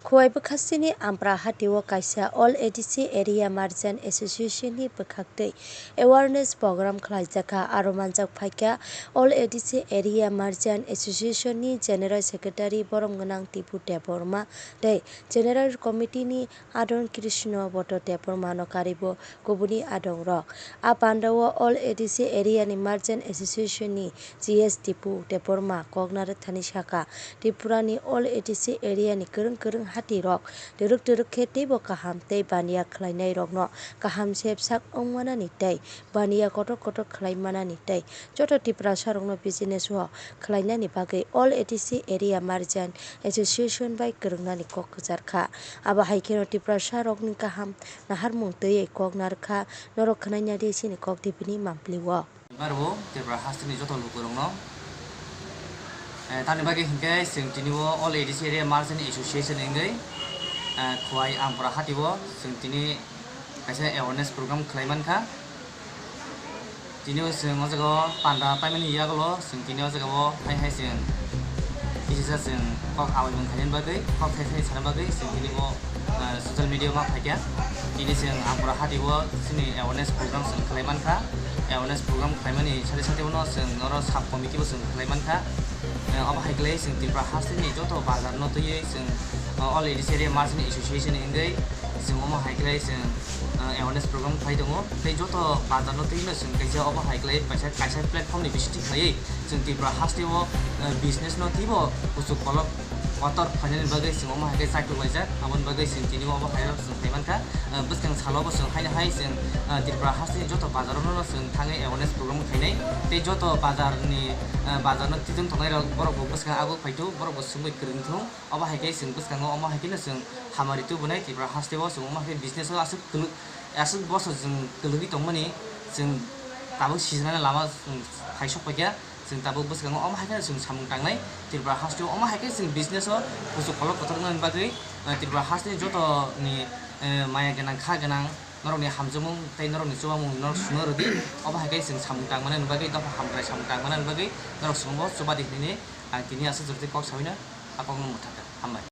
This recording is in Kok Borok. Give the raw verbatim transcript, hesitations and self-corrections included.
Khowai bwkhasteni Ampra hatio kaisa All A D C Area Merchant Association ni bwkhaktwi awareness program khlaijakha. Aro manjak phaikha All A D C Area Merchant Association ni General Secretary Borom Gwnang Tipu Debbarma tei General Committee ni Adon Krishna Boto Debbarma no karibo kubuni adongrok. A pandao All A D C Area ni Merchant Association ni G S Tipu Debbarma kok narwk thani sakha, Tripura ni All A D C area ni kwrwng kwrwng hati rok twrwk twrwk khe teibo kaham tei baniya khlainai rokno kaham se bwsak wng manani tei baniya kotor kotor khlai manani tei joto Tiprasa rokno business o khlainani bagwi All A D C Area Merchant Association bai kwrwngnani kok kwchar kha. Abo hai kheno Tiprasa rokni kaham naharmung twiwi kok narwk kha. Norok khwnaina di chini kok tibini mampli o. Barbo Tripura hasteni joto lukurokno, eh, tamni bagwi hinkhe chwng tini o All A D C Area Merchant Association wngwi, eh, Khowai Ampra hatio chwng tini kaisa awareness program khlai mankha. Tini o chwng o jaga o panda paimani yagulo chwng tini o jaga o hai hai chwng kisa chwng kok awaimung khainani bagwi, kok thai thai sana bagwi chwng tini o, ah, social media o ma phaikha. Tini chwng Ampra hatio chini awareness program chwng khlai mankha. Awareness program khlaimani sade sade bono chwng oro sub committee bo chwng khlai mankha. Eh, obo hai khlai chwng Tripura hasteni joto bazar no twiwi chwng, ah, All A D C Area Merchant Association wngwi chwng omo hai khlai chwng, ah, awareness program khlai tongo. Tei joto bazar no twiwi no chwng kaisa obo hai khlai kaisa, kaisa platform ni bisingtwi khlaiwi chwng Tripura hasteo, eh, business no teibo kuchuk kolok kotor khlainani bagwi chwng omo hai khe chaitok laijak. Aboni bagwi chwng tini obo hai o chwng khai mankha. Eh, bwskang salo bo chwng haino hai chwng, eh, Tripura hasteni joto bazar no chwng thangwi awareness program khainai. Tei joto bazar ni, eh, bazar no twijwng tongnai rok borok bo bwskang abo phaitu borok bo swngwi kwrwng thung. Obo hai khe chwng bwskango omo hai kheno chwng hamari tubunai Tripura hasteo chwng omo hai khe business o aswk kwlwk, aswk boso chwng kwlwgwi tongmani chwng tabuk sijnani lama chwng phaisok paikha. Chwng tabuk bwskango omo hai kheno chwng samung tangnai Tripura hasteo omo hai khe chwng business o kuchuk kolok kotor wngnani bagwi, eh, Tripura hasteni joto ni, eh, maya gwnang kha gwnang norokni hamjakmung tei norokni chubamung norok swngo rwdi. Obo hai khe chwng samung tangmani bagwi dopha hamkrai samung tangmani bagwi norok chwngbo chubadi hinwi ang tini aswk jora tei kok saui no a kokno mwthangkha. Hambai.